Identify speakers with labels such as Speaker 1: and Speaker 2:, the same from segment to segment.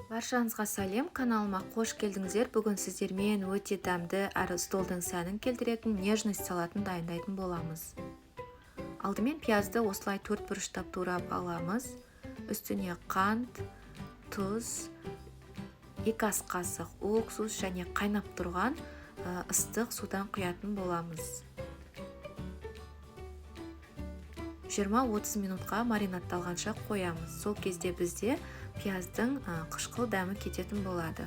Speaker 1: Баршаңызға сәлем, каналыма қош келдіңіздер. Бүгін сіздермен өте дәмді әрі столдың сәнін келтіретін нежность салатын дайындайтын боламыз. Алдымен пиязды осылай төрт бұрыштап турап аламыз. Үстіне қант, тұз, 2 ас қасық уксус және қайнап тұрған ыстық судан құятын боламыз. 20-30 минутқа маринадталғанша қоямыз. Сол кезде бізде пияздың қышқыл дәмі кететін болады.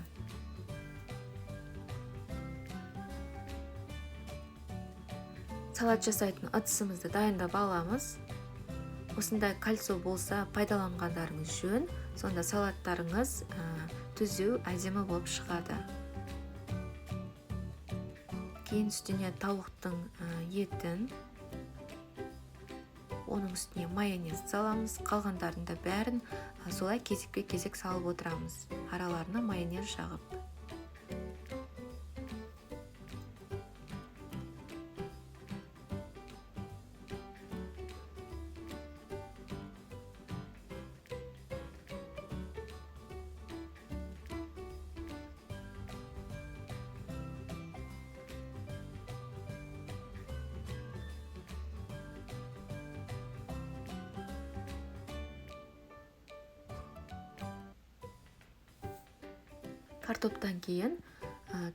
Speaker 1: Салат жасайтын ыдысымызды дайындап аламыз. Осындай кольцо болса пайдаланғандарыңыз жөн, сонда салаттарыңыз түзу, әдемі болып шығады. Кейін үстіне тауықтың етін, оның үстіне майонез саламыз. Қалғандарын да бәрін солай кезекпе кезек салып отырамыз, араларына майонез жағып. Картоптан кейін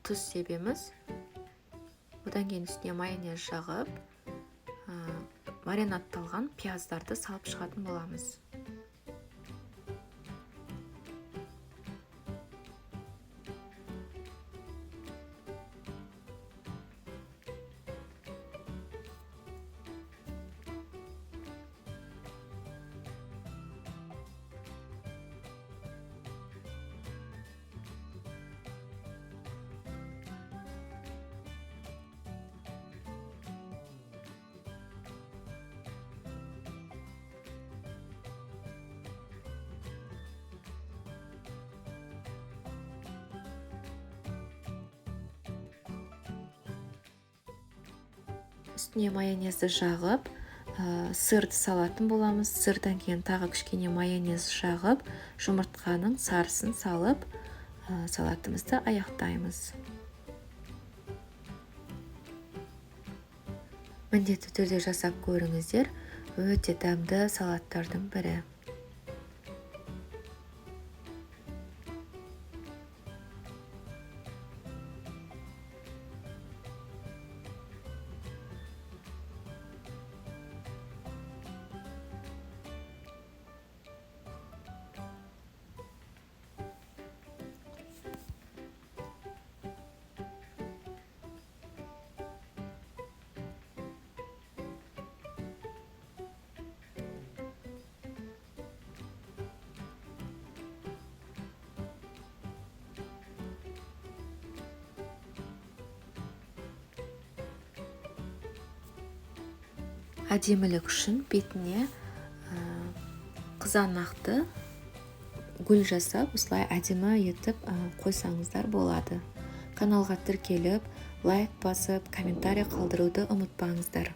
Speaker 1: тұз себеміз. Одан кейін үстіне майонез жағып, маринадталған пияздарды салып шығатын боламыз. Үстіне майонезді жағып, сырды салатын боламыз. Сырдан кейін тағы кішкене майонез жағып, жұмыртқаның сарысын салып, салатымызды аяқтаймыз. Міндетті түрде жасап көріңіздер, өте дәмді салаттардың бірі. Әдемілік үшін бетіне қызанақты гүл жасап, осылай әдемі етіп қойсаңыздар болады. Каналға тіркеліп, лайк басып, комментарий қалдыруды ұмытпаңыздар.